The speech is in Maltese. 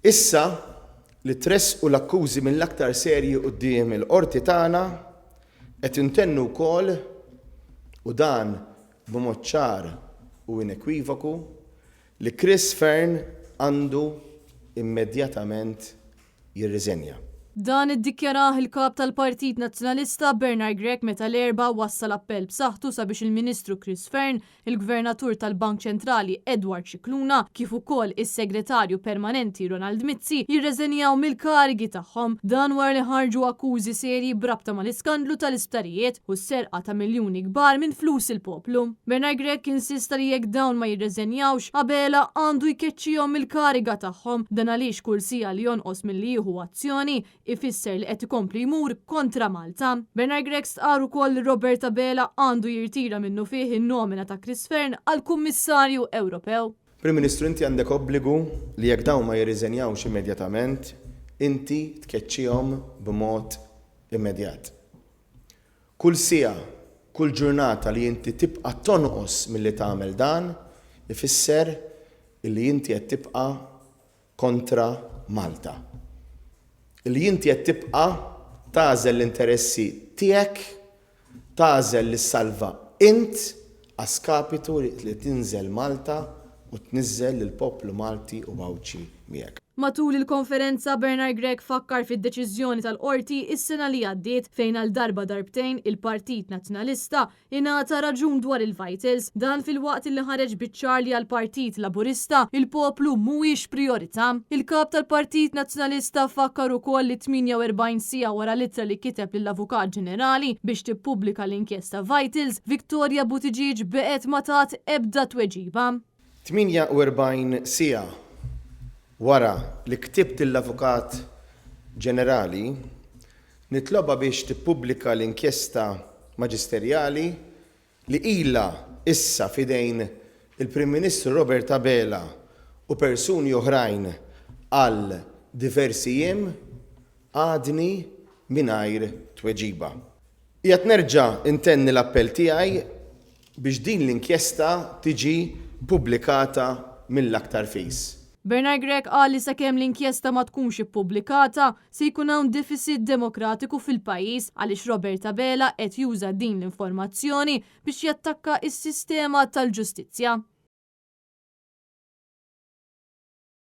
Issa li tressqu l-akkużi mill-aktar serji quddiem il-Qorti tagħna, qed intennu wkoll, u dan b'mod ċar u inekwivoku, li Chris Fearne għandu immedjatament jirriżenja. Dan iddikjarah il-Kap tal-Partit Nazzjonalista Bernard Grech meta l-Erbgħa wassal appell b'saħħtu sabiex il-Ministru Chris Fearne, il-Gvernatur tal-Bank Ċentrali Edward Scicluna kif ukoll is-Segretarju Permanenti Ronald Mizzi jirreżenjaw mill-karigi tagħhom. Dan wara li ħarġu akkużi serji b'rabta mal-iskandlu tal-isptarijiet u s-serqa ta' miljuni kbar minn flus il-poplu. Bernard Grech insista li jekk dawn ma jirreżenjawx, Abela għandu jkeċċihom mill-kariga tagħhom. Dan għaliex kull siegħa li jonqos milli jieħu azzjoni, ifisser li qed ikompli jmur kontra Malta. Bernard Grech stqarr ukoll li Robert Abela għandu jirtira minnufih in-nomina ta' Chris Fearne għal Kummissarju Ewropew. Prim Ministru inti għandek obbligu li jekk dawn ma jirriżenjawx immedjatament, inti tkeċċihom b'mod immedjat. Kull siegħa, kull ġurnata li inti tibqa' tonqos milli tagħmel dan, ifisser illi inti qed tibqa' kontra Malta. Illi inti qed tibqa' tagħżel l-interessi tiegħek, tagħżel li ssalva int a skapitu li tinżel Malta u tniżżel lill-poplu Malti u Għawdxi miegħek. Matul il-konferenza Bernard Grech fakkar fid-deċiżjoni tal-Qorti s-sena li għaddiet fejn għal darba darbtejn il-Partit Nazzjonalista ingħata raġun dwar il-Vitals. Dan filwaqt li ħareġ biċ-ċar li għall-Partit Laburista il-poplu mhuwiex prijorità. Il-Kap tal-Partit Nazzjonalista fakkar ukoll li 48 siegħa wara l-ittra li kiteb lill-Avukat Ġenerali biex tippubblika l-inkjesta Vitals, Victoria Buttigieg beqgħet ma tat ebda tweġiba. 48 siegħa wara li ktibt lill-Avukat Ġenerali nitlobha biex tippubblika l-inkjesta maġisterjali li ilha issa f'idejn il-Prim Ministru Robert Abela u persuni oħrajn għal diversi jiem, għadni mingħajr tweġiba. Qiegħed nerġa' ntenni l-appell tiegħi biex din l-inkjesta tiġi ppubblikata mill-aktar fis. Bernard Grech qal li sakemm l-inkjesta ma tkunx ippubblikata, se jkun hawn deficit demokratiku fil-pajjiż għaliex Robert Abela qed juża din l-informazzjoni biex jattakka s-sistema tal-ġustizzja.